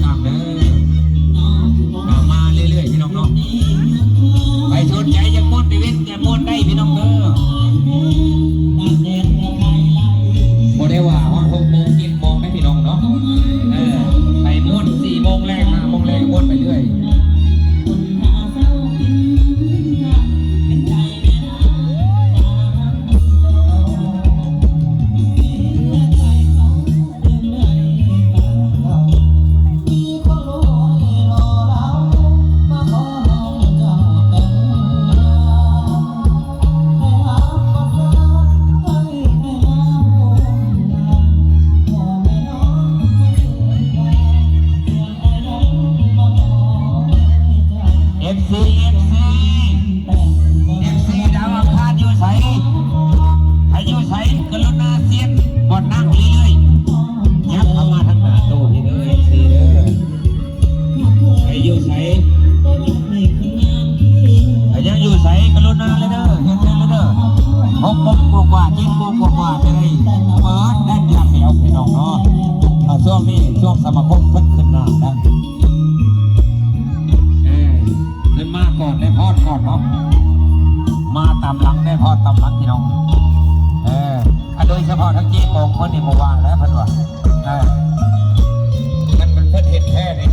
ຕາມເດີ ເອົາມາເລື້ອຍໆ ພີ່ນ້ອງເນາະ ໃຜສົນໃຈຢາກມ່ວນໄປເວັນ ກະມ່ວນໄດ້ ພີ່ນ້ອງເດີ ບໍ່ໄດ້ວ່າຮອດຫົກໂມງ ເຈັດໂມງເດ້ ພີ່ນ້ອງເນາະ ເອີ ໄປມ່ວນສີ່ໂມງແລງ ຫ້າໂມງແລງ ມ່ວນໄປເລື້ອຍ. ເອັຟຊີ ເອັຟຊີ ເອັຟຊີ ດາວອັງຄານຢູ່ໃສ? ໃຜຢູ່ໃສ ກະລຸນາເຊັນບ່ອນນັ່ງເລື້ອຍໆ ຍັບເຂົ້າມາທາງໜ້າໂຕະນີ້ເດີ ເອັຟຊີ ເດີ. ໃຜຢູ່ໃສ ໃຜຍັງຢູ່ໃສ ກະລຸນາເລີຍເດີ ຮຽນເຊີນເລີຍເດີ ຫົກໂມງກວ່າໆ ເຈັດໂມງກວ່າໆ ຈະໄດ້ເປີດແໜ້ນຢ່າງດຽວ ພີ່ນ້ອງເນາະ. ເອົາ ຊ່ວງນີ້ ຊ່ວງສະມາຄົມເພິ່ນຂຶ້ນໜ້ານະ ເອີ ເພິ່ນມາກ່ອນ ໄດ້ພອດກ່ອນເນາະ ມາຕາມຫຼັງ ໄດ້ພອດຕາມຫຼັງ ພີ່ນ້ອງ ເອີ. ອ່ະ ໂດຍສະເພາະທາງເຈໂປງເພິ່ນນີ້ບໍ່ວ່າແລ້ວ ເພິ່ນວ່າ ເອີ ມັນ ມັນ ເພິ່ນເຮັດແທ້ນີ້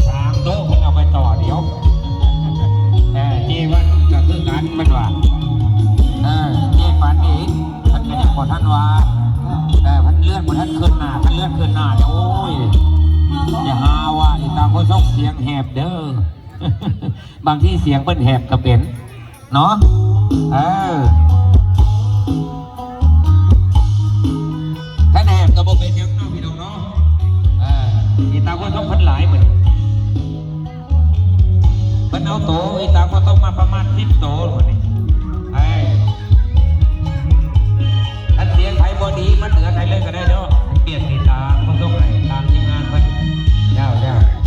ສາມໂຕະ ເພິ່ນເອົາໄປຕໍ່ດຽວ ເອີ ເຈວັນກະຄືກັນ ເພິ່ນວ່າ ເອີ ເຈປັນນີ້ ເພິ່ນກະຍັງບໍ່ທັນວ່າ ເອີ ເພິ່ນເລື່ອນບໍ່ທັນຂຶ້ນໜ້າ ຄັນເລື່ອນຂຶ້ນໜ້າ ໂອ້ຍ ຢ່າຫາວ່າອີຕາໂຄສົກສຽງແຫບເດີ ບາງທີສຽງເພິ່ນແຫບກະເປັນ ເນາະ ເອີ ຄັນແຫບກະບໍ່ເປັນຫຍັງເນາະ ພີ່ນ້ອງເນາະ ເອີ ອີຕາໂຄສົກເພິ່ນຫຼາຍມື້ນີ້ ເພິ່ນເອົາໂຕອີຕາໂຄສົກມາປະມານສິບໂຕມື້ນີ້ ເອີ ຄັນສຽງໃຜບໍ່ດີ ມັນເຫຼືອໃຜເລີຍກະໄດ້ເນາະ ປ່ຽນອີຕາໂຄສົກໃຫ້ທາງທີມງານເພິ່ນ ເຈົ້າ ເຈົ້າ. ເ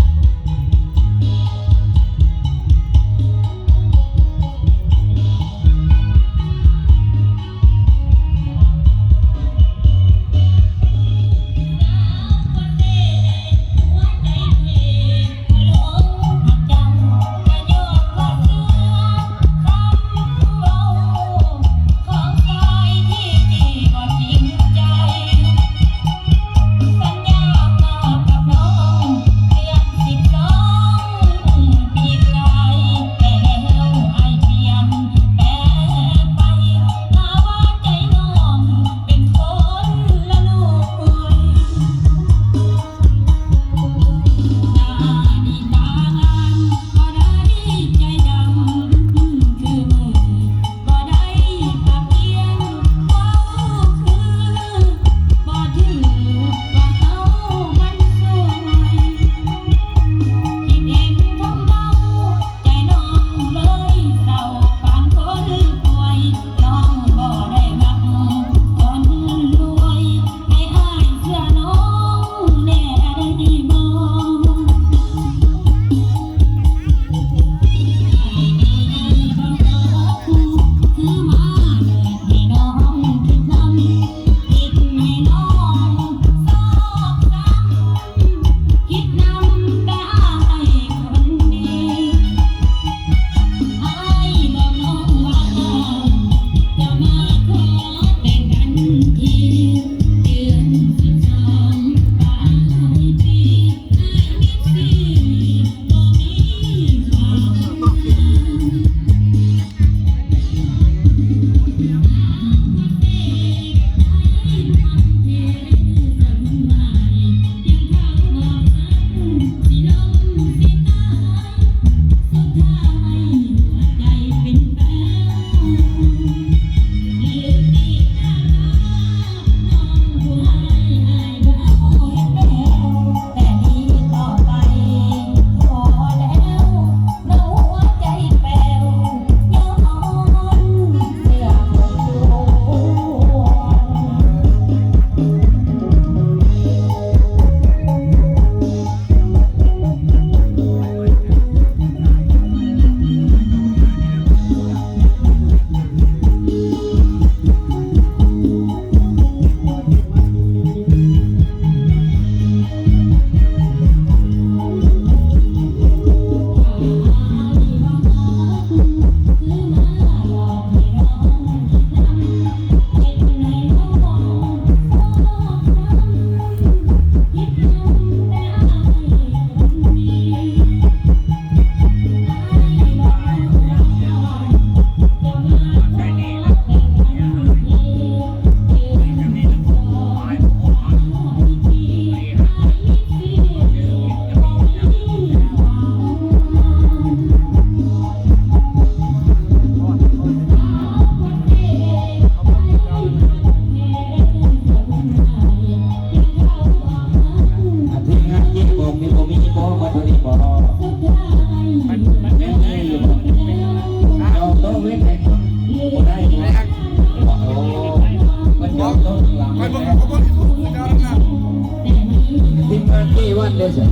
ເກວັນເດ້ຊັ້ນ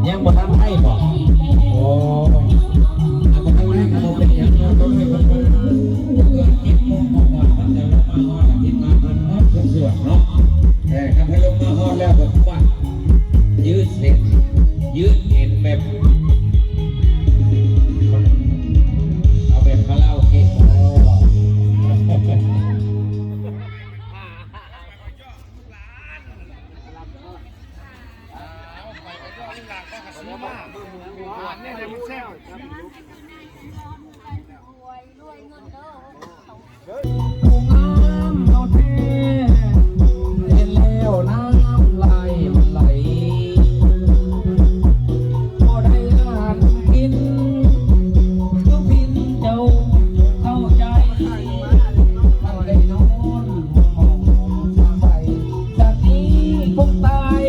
ຍັງບໍ່ທັນໄດ້ບໍ? ໂອ້ຍ ອາ ບໍ່ເປັນຫຍັງ ບໍ່ເປັນຫຍັງ ເຮົາຕ້ອງໃຫ້ເພິ່ນມາ ເອີ ເຈັດໂມງກວ່າໆ ເພິ່ນຈະລົງມາຮອດ ທີມງານເພິ່ນໝົດທຸກສ່ວນເນາະ. ເອີ ຄັນເພິ່ນລົງມາຮອດແລ້ວກໍ ປະ ຢືດເສັ້ນ ຢືດເອັນແບບ ເອົາແບບຄາຣາໂອເກະ. ຜູ້ງາມເຮົາແທ້ ເຫັນແລ້ວນ້ຳລາຍມັນໄຫຼ ບໍ່ໄດ້ອ່ານກິນ ຄືພິນເຈົ້າເຂົ້າໃຈ ທັງໄດ້ນອນຫ້ອງສະບາຍ ຊາດນີ້ຄົງຕາຍ